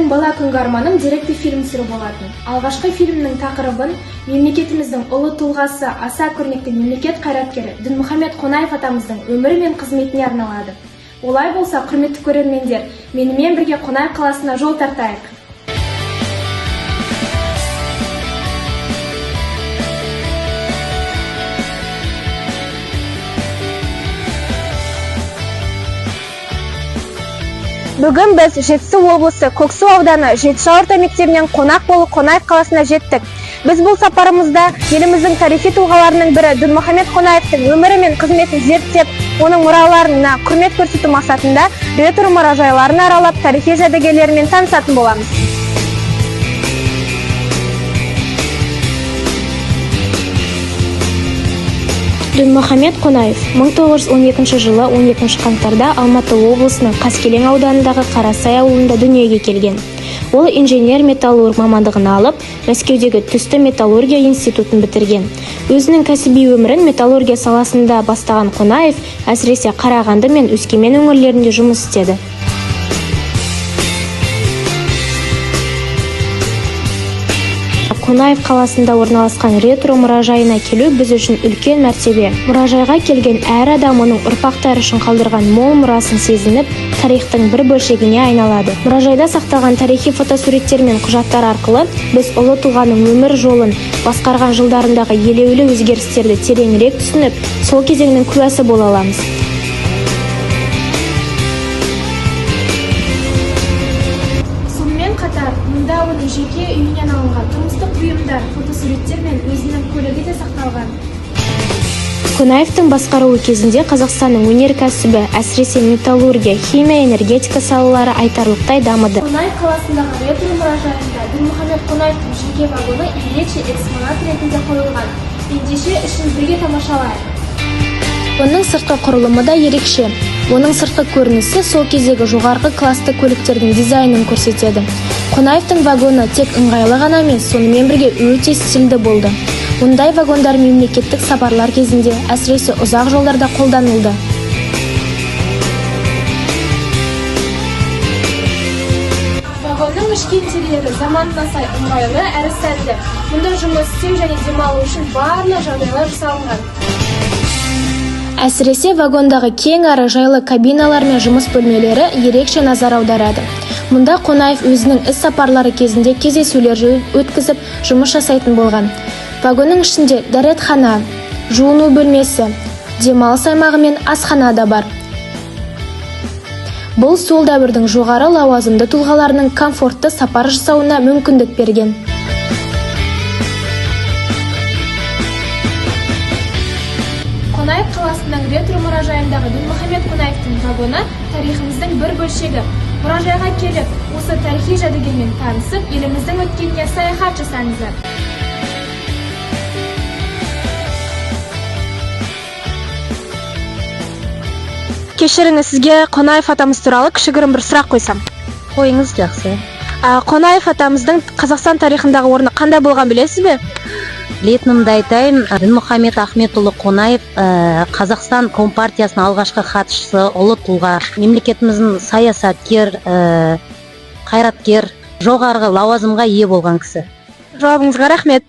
Менің бала күнгі арманым деректі фильм түсіру болатын. Алғашқы фильмнің тақырыбын мемлекетіміздің ұлы тұлғасы, аса көрнекті мемлекет қайраткері Дінмұхамед Қонаев атамыздың өмірі мен қызметіне арналады. Олай болса, құрметті көрермендер, менімен бірге Қонаев қаласына жол тартайық. Бүгін біз Жетісу облысы Көксу ауданы Жетішал орта мектебінен қонақ болып Қонаев қаласына жеттік. Біз бұл сапарымызда еліміздің тарихи тұлғаларының бірі Дінмұхамед Қонаевтың өмірі мен қызметін зерттеп, оның мұраларына құрмет көрсету мақсатында ретро мұражайларын аралап, тарихи жәдігерлермен танысатын боламыз. Дінмұхамед Қонаев 1912 жылы 12 қаңтарда Алматы облысының Қаскелең ауданындағы Қарасай ауылында дүниеге келген. Ол инженер-металлург мамандығын алып, Мәскеудегі түсті металлургия институтын бітірген. Өзінің кәсіби өмірін металлургия саласында бастаған Қонаев әсіресе Қарағанды мен Өскемен өңірлерінде жұмыс істеді. Қонаев қаласында орналасқан ретро мұражайына келу біз үшін үлкен мәртебе. Мұражайға келген әр адам оның ұрпақтары үшін қалдырған мол мұрасын сезініп, тарихтың бір бөлшегіне айналады. Мұражайда сақталған тарихи фотосуреттер мен құжаттар арқылы біз ұлы тұлғаның өмір жолын, басқарған жылдарындағы елеулі өзгерістерді тереңірек түсініп, сол кезеңнің куәсі бола аламыз. Сонымен қатар, мұнда оның жеке үйінен алынған тұрмыстық бұйымдар, фотосуреттер мен өзінің көлігі де сақталған. Қонаевтың басқаруы кезінде Қазақстанның өнеркәсібі, әсіресе металлургия, химия, энергетика салалары айтарлықтай дамыды. Қонаев қаласындағы ретро мұражайында Дінмұхамед Қонаевтың жеке вагоны ерекше экспонат ретінде қойылған. Ендеше, ішін бірге тамашалайық. Оның сыртқы құрылымы да ерекше. Оның сыртқы көрінісі сол кездегі жоғарғы классты көліктердің дизайнын көрсетеді. Қонаевтың вагоны тек ыңғайлы ғана емес, сонымен бірге өте стильді болды. Мұндай вагондар мемлекеттік сапарлар кезінде, әсіресе ұзақ жолдарда қолданылды. Вагонның ішкі интерьері заманына сай ыңғайлы әрі сәнді. Мұнда жұмыс істеу және демалу үшін барлық жағдайлар жасалынған. Әсіресе вагондағы кең әрі жайлы кабиналар мен жұмыс бөлмелері ерекше назар аударады. Мұнда Қонаев өзінің іс сапарлары кезінде кездесулер өткізіп, жұмыс жасайтын болған. Вагонның ішінде дәретхана, жуыну бөлмесі, демалыс аймағы мен асхана да бар. Бұл сол дәуірдің жоғары лауазымды тұлғаларының комфортты сапар жасауына мүмкіндік берген. Қонаев қаласының ретро мұражайындағы Дінмұхамед Қонаевтың вагоны тарихымыздың бір бөлшегі. Мұражайға келіп, осы тарихи жәдігермен танысып, еліміздің өткеніне саяхат жасаңыздар. Кешіріңіз, сізге Қонаев атамыз туралы кішігірім бір сұрақ қойсам. Қойыңыз, жақсы. Қонаев атамыздың Қазақстан тарихындағы орны қандай болған, білесіз бе? Білетінімді айтайын. Дінмұхамед Ахметұлы Қонаев Қазақстан Компартиясының алғашқы хатшысы, ұлы тұлға, мемлекетіміздің саясаткер, қайраткер, жоғарғы лауазымға ие болған кісі. Жауабыңызға рахмет.